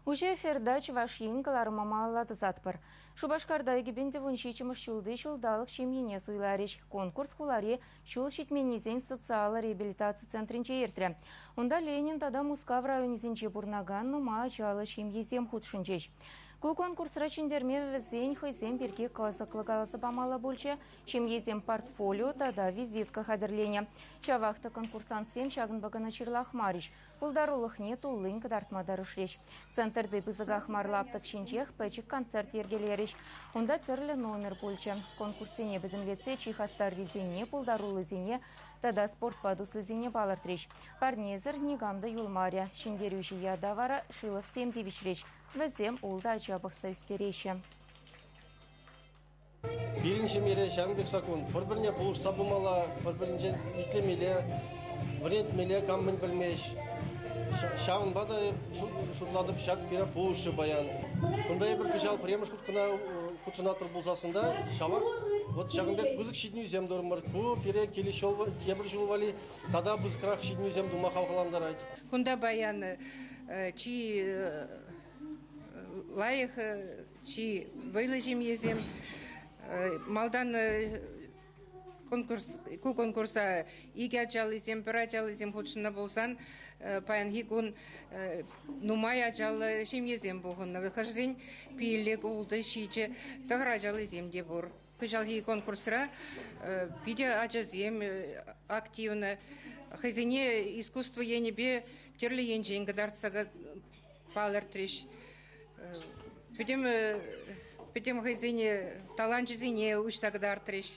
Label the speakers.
Speaker 1: Уҫӑ эфирта Чӑваш Ен кӑларӑма малалла тӑсатпӑр. Шупашкарта 2017 ҫулти ҫулталӑк ҫемйине суйларӗҫ. Конкурс хулари ҫул ҫитменнисен социаллӑ реабилитаци центрӗнче иртрӗ. Унта Ленин тата Мускав районӗсенче пурӑнакан нумай ачаллӑ ҫемьесем хутшӑнчӗҫ. Ку конкурсра ҫӗнтерме вӗсен хӑйсем пирки кӑсӑклӑ каласа памалла пулчӗ. Ҫемьесем портфолио тата визитка хатӗрленӗ. Ҫавах та конкурсантсем ҫакӑнпа кӑна ҫырлахмарӗҫ. Пултарулӑхне туллин кӑтартма тӑрӑшрӗҫ. Центрти пысӑках мар лаптӑк ҫинчех пӗчӗк концерт йӗркелерӗҫ. Унта тӗрлӗ номер пулчӗ. Конкурссене пӗтӗмлетсе чи хастаррисене, пултаруллисене тата спортпа туслисене палӑртрӗҫ. Парнесӗр никам та юлмарӗ. Ҫӗнтерӳҫӗ ята вара Шиловсем тивӗҫрӗҫ. Вӗсем ултӑ ача пӑхса ӳстереҫҫӗ.
Speaker 2: Пирӗн ҫемьере ҫавӑн пек саккун. Пӗр-пӗрне пулӑшса пымалла, пӗр-пӗринчен итлемелле, вӗрентмелле кам мӗн пӗлмест. Ҫавӑнпа та шутлатӑп, ҫак пире пулӑшрӗ паян. Кунта эпир кӑҫал пӗрремӗш хут кӑна хутшӑнатпӑр пулсассӑн та ҫавах вот ҫакӑн пек пысӑк ҫитӗнӳсем турӑмӑр. Ку пире килес ҫул, тепӗр ҫул валли тата пысӑкрах ҫитӗнӳсем тума хавхалантарать.
Speaker 3: Кунта паян чи лайӑх чи вӑйлӑ ҫемьесем. Малтан конкурс, ку конкурса икӗ ачаллисем, пӗр ачаллисем хутшӑннӑ пулсан, паянхи кун нумай ачаллӑ ҫемьесем пухӑннӑ. Хӑшӗсен пиллӗк, ултӑ, ҫичӗ, тӑхӑр ачаллисем те пур. Кӑҫалхи конкурсра питӗ ачасем активно хӑйсене искусство енӗпе тӗрлӗ енчен кӑтартса палӑртрӗҫ. Пӗтӗм, пӗтӗм хӑйсене таланчӗсене уҫса кӑтартрӗҫ.